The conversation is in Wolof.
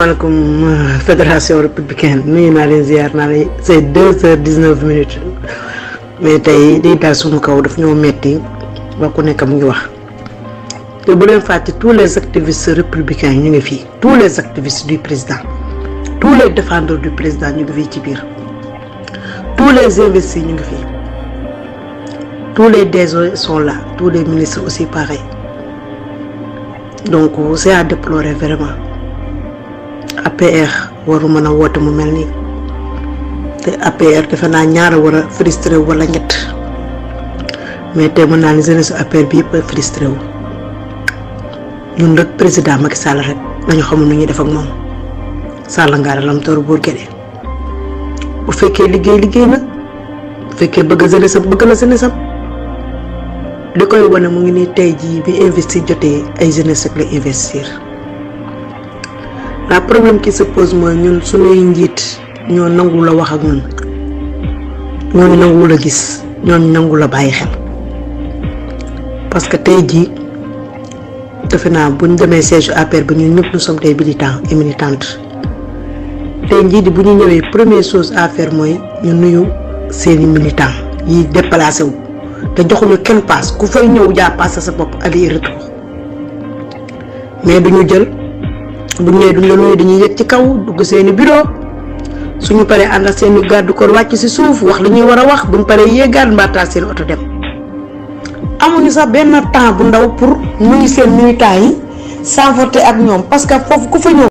maaleykum fédération républicaine nuyu naa leen ziar naa leen c'est 2h19 mais tey day daal suñu kaw daf ñoo metti ba ku nekk mu ngi wax te bu leen fàtte tous les activistes républicains ñu ngi fii tous les activistes du président tous les défenseurs du président ñu ngi fii ci biir tous les investis ñu ngi fii tous les DG sont là tous les ministres aussi pareil donc c'est à déplorer vraiment. APR waru mën a woote mu mel nii te APR defe naa ñaara war a frustré wu wala ñett mais te mën naa ni jeunesse APR bi yëpp a frustré wu ñun rek président Macky Sall rek dañu xamul nu ñuy def ak moom Sall ngaara lam toor buur gede bu fekkee liggéey na bu fekkee bëgg jeunesse bëgg na jeunesse li koy wane mu ngi nii tey jii bi investir jotee ay jeunesse rek la investir. La problème qui se pose mooy ñun suñuy njiit ñoo nangu la wax ak ñun ñoo nangu la gis ñoo nangu la bàyyi xel parce que tey jii defe naa buñ demee siège APR ba ñun ñëpp nous sommes des militants et militantes tey njiit bu ñu ñëwee première chose à faire mooy ñu nuyu seeni militants yi déplacé wu te joxuñu kenn paas ku fay ñëw jaa paas sa bopp aller et retour mais duñu jël. bu ñëwee duñ la nuyu dañuy yëg ci kaw dugg seeni bureau suñu paree ànd ak seeni garde corps wàcc si suuf wax li ñuy war a wax buñ paree yéegaat mbaataa seen oto dem amuñu sax benn temps bu ndaw pour nuyu seen militants yi s'enforter ak ñoom parce que foofu ku fa ñëw